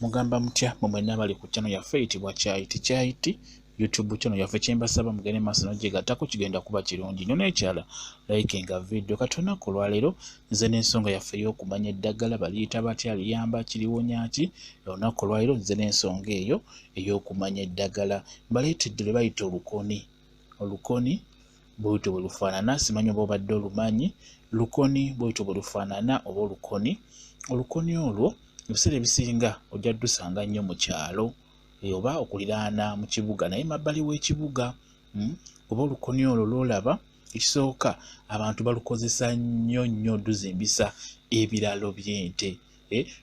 Mugamba mutya mwe mwenna abali ku channel yaffe eyitibwa Kyayiti Kyayiti YouTube channel yaffe? Kyembasaba mugende maaso n'ogyegattako, kigenda kuba kirungi nnyo. N'ekyala likinga video. Kati olunaku olwaleero nze n'ensonga yaffe ey'okumanya eddagala baliyita batya, liyamba kiliwonya ki. Olunaku olwaleero nze n'ensonga eyo ey'okumanya eddagala mbaleetedde lwe bayita olukoni. Olukoni bwetyo bwe lufaanana, simanyi oba obadde olumanyi. Lukoni bwetyo bwe lufaanana oba olukoni. Olukoni olwo ebiseera ebisinga ojja ddusanga nnyo mu kyalo oba okuliraana mu kibuga, naye mabbali w'ekibuga. Oba olukoni olwo lw'olaba, ekisooka abantu balukozesa nnyo nnyo luzimbisa ebiralo by'ente.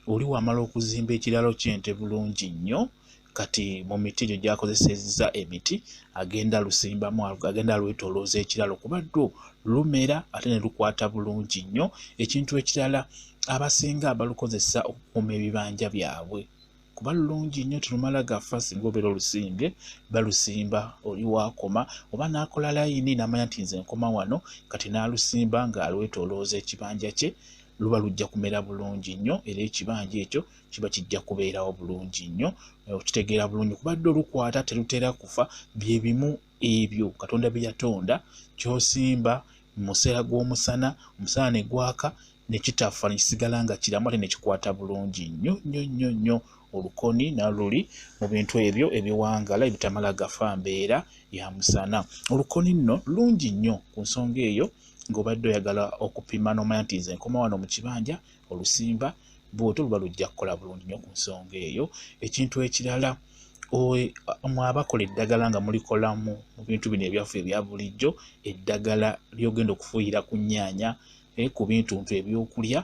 Oli wamala okuzimba ekiralo ky'ente bulungi nnyo, kati mu miti egyo gy'akozesezza emiti agenda alusimbamu, agenda alwetoolooza ekiralo, kuba lwo lumera ate ne lukwata bulungi nnyo. Ekintu ekirala, abasinga balukozesa okukuuma ebibanja byabwe, kuba lulungi nnyo, terumala gafa. Singa obeera olusimbye, balusimba oli waakoma oba n'akola layini n'amanya nti nze nkoma wano, kati n'alusimba ng'alwetoolooza ekibanja kye, luba lujja kumera bulungi nnyo era ekibanja ekyo kiba kijja kubeerawo bulungi nnyo. Okitegeera bulungi, kuba dde olukwata terutera kufa. Bye bimu ebyo Katonda bye yatonda, ky'osimba mu museera gw'omusana, omusana ne gwaka ne kitafa, ne kisigala nga kiramu ate ne kikwata bulungi nnyo nnyo nnyo nnyo. Olukoni nalwo luli mu bintu ebyo ebiwangala ebitamala gafa mbeera ya musana. Olukoni nno lungi nnyo ku nsonga eyo ng'obadde oyagala okupima n'omanya nti nze nkoma wano mu kibanja, olusimba bw'otyo luba lujja kukola bulungi nnyo ku nsonga eyo. Ekintu ekirala, mwe abakola eddagala nga mulikolamu mu bintu bino ebyaffe ebya bulijjo, eddagala ly'ogenda okufuuyira ku nnyaanya, ku bintuntu ebyokulya,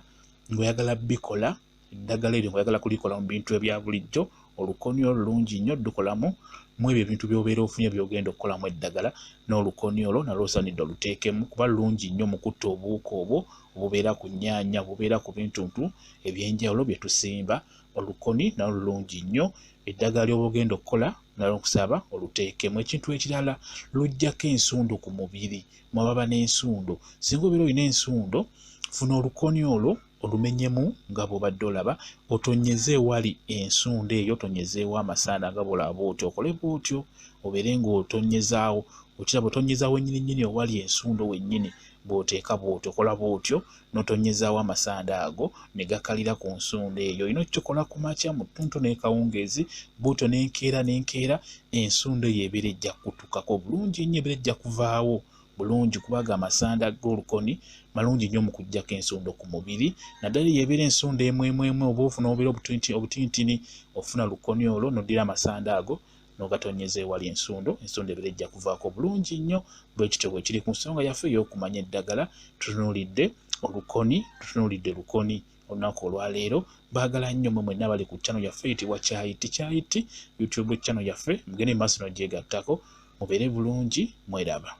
ng'oyagala bikola eddagala eryo, ng'oyagala kulikola mu bintu ebya bulijjo, olukoni olwo lulungi nnyo ddukolamu mu ebyo ebintu by'obeera ofunye by'ogenda okukolamu eddagala. N'olukoni olwo nalwo osaanidde oluteekemu, kuba lulungi nnyo mu kutta obuwuka obwo obubeera ku nnyaanya, obubeera ku bintuntu ebyenjawulo bye tusimba. Olukoni nalwo lulungi nnyo, eddagala ly'oba ogenda okukola nalwo nkusaba oluteekemu. Ekintu ekirala, luggyako ensundo ku mubiri. Mwe ababa n'ensundo, singa obeera olina ensundo, funa olukoni olwo olumenyemu nga bw'obadde olaba, otonnyeze ewali ensundo eyo, otonyezeewo amasanda nga bw'olaba bw'otyo, okole bw'otyo obeere ng'otonnyezaawo. Okiraba, otonnyeza wennyini nnyini ewali ensundo wennyini, bw'oteeka bw'otyo, okola bw'otyo n'otonnyezaawo amasanda ago ne gakalira ku nsundo eyo. Olina okukikola ku makya, mu ttuntu n'ekawungeezi bw'otyo, n'enkeera n'enkeera ensundo eyo ebeera ejja kukutukako bulungi nnyo, ebeera ejja kuvaawo bulungi, kubanga amasanda g'olukoni malungi nnyo mu kuggyako ensundo ku mubiri, naddala eyo ebeera ensundo emu emu emu, oba ofuna obeera obutintini, ofuna lukoni olwo n'oddira amasanda ago n'ogatonnyeza ewali ensundo, ensundo ebeera ejja kuvaako bulungi nnyo. Bwe kityo bwe kiri ku nsonga yaffe ey'okumanya eddagala. Tutunuulidde olukoni, tutunuulidde lukoni olunaku olwaleero. Baagala nnyo mmwe mwenna abali ku channel yaffe eyitibwa Kyayiti Kyayiti YouTube channel yaffe, mugende mu maaso n'ogyegattako, mubeere bulungi, mweraba.